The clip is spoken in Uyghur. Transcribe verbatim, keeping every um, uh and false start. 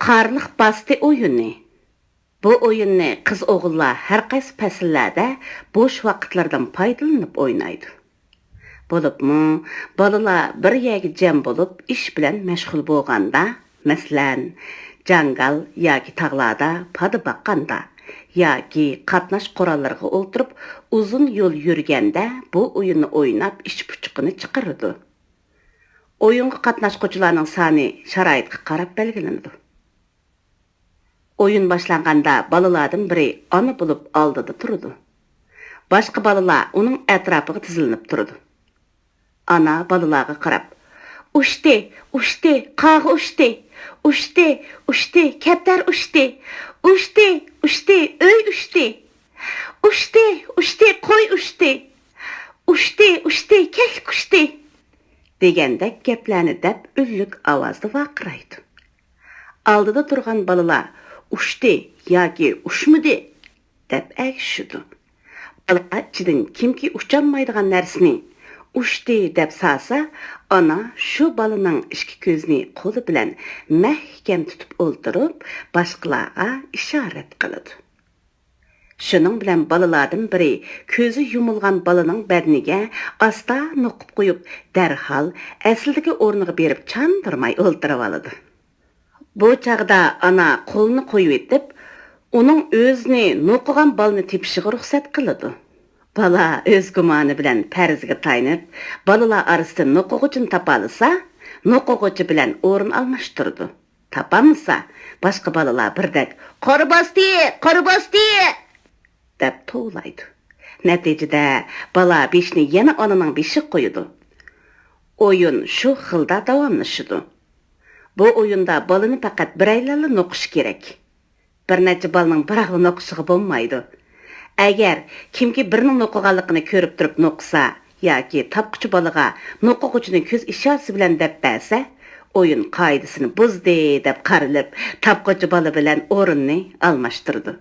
قارلىق باستى ئويۇنى. بۇ ئويۇننى قىز-ئوغۇللار ھەر قايسى پەسىللەردە بوش ۋاقىتلىرىدىن پايدىلىنىپ ئوينايدۇ. بولۇپمۇ بالىلار بىر يەرگە جەم بولۇپ ئىش بىلەن مەشغۇل بولغاندا، مەسىلەن، جاڭگال ياكى تاغلاردا پادا باققاندا ياكى قاتناش قوراللىرىغا ئولتۇرۇپ ئۇزۇن يول يۈرگەندە بۇ ئويۇننى ئويناپ ئىچ پۇچىقىنى چىقىرىدۇ. ئويۇنغا قاتناشقۇچىلارنىڭ سانى شارائىتقا قاراپ بەلگىلىنىدۇ. ئويۇن باشلانغاندا بالىلاردىن بىرى ئانا بولۇپ ئالدىدا تۇرىدۇ. باشقا بالىلار ئۇنىڭ ئەتراپىغا تىزىلىنىپ تۇرىدۇ. ئانا بالىلارغا قاراپ، «ئۇچتى، ئۇچتى، قاغا ئۇچتى! ئۇچتى، ئۇچتى، كەپتەر ئۇچتى! ئۇچتى، ئۇچتى، ئۆي ئۇچتى! ئۇچتى، ئۇچتى، قوي ئۇچتى! ئۇچتى، ئۇچتى، كەكلىك ئۇچتى!» دېگەندەك گەپلەرنى دەپ ئۈنلۈك ئاۋازدا ۋارقىرايدۇ. ئالدىدا تۇرغان بالىلار «ئۇچتى» ياكى «ئۇچمىدى» دەپ ئەگىشىدۇ. بالىلار ئىچىدىن كىمكى ئۇچالمايدىغان نەرسىنى «ئۇچتى» دەپ سالسا، ئانا شۇ بالىنىڭ ئىككى كۆزىنى قولى بىلەن مەھكەم تۇتۇپ ئولتۇرۇپ، باشقىلارغا ئىشارەت قىلىدۇ. شۇنىڭ بىلەن بالىلاردىن بىرى كۆزى يۇمۇلغان بالىنىڭ بەدىنىگە ئاستا نوقۇپ قويۇپ، دەرھال ئەسلىدىكى ئورنىغا بېرىپ چاندۇرماي ئولتۇرۇۋالىدۇ. بۇ چاغدا ئانا قولىنى قويۇۋېتىپ، ئۇنىڭ ئۆزىنى نوقۇغان بالىنى تېپىشىغا رۇخسەت قىلىدۇ. بالا ئۆز گۇمانى بىلەن پەرىزىگە تايىنىپ، بالىلار ئارىسىدىن نوقۇغۇچىنى تاپالىسا، نوقۇغۇچى بىلەن ئورۇن ئالماشتۇرىدۇ. تاپالمىسا، باشقا بالىلار بىردەك «قارا باستى! قارا باستى!» دەپ توۋلايدۇ. نەتىجىدە، بالا بېشىنى يەنە ئانىنىڭ بېشىغا قويىدۇ. ئويۇن شۇ خىلدا داۋاملىشىدۇ. بۇ ئويۇندا بالىنى پەقەت بىرەيلەنلا نوقۇشى كېرەك. بىر نەچچە بالىنىڭ بىراقلا نوقۇشىغا بولمايدۇ. ئەگەر كىمكى بىرىنىڭ نوقۇغانلىقىنى كۆرۈپ تۇرۇپ نوقۇسا ياكى تاپقۇچى بالىغا نوقۇغۇچىنى كۆز ئىشارىسى بىلەن دەپ بەرسە، ئويۇن قائىدىسىنى بۇزدى دەپ قارىلىپ، تاپقۇچى بالا بىلەن ئورۇننى ئالماشتۇرىدۇ.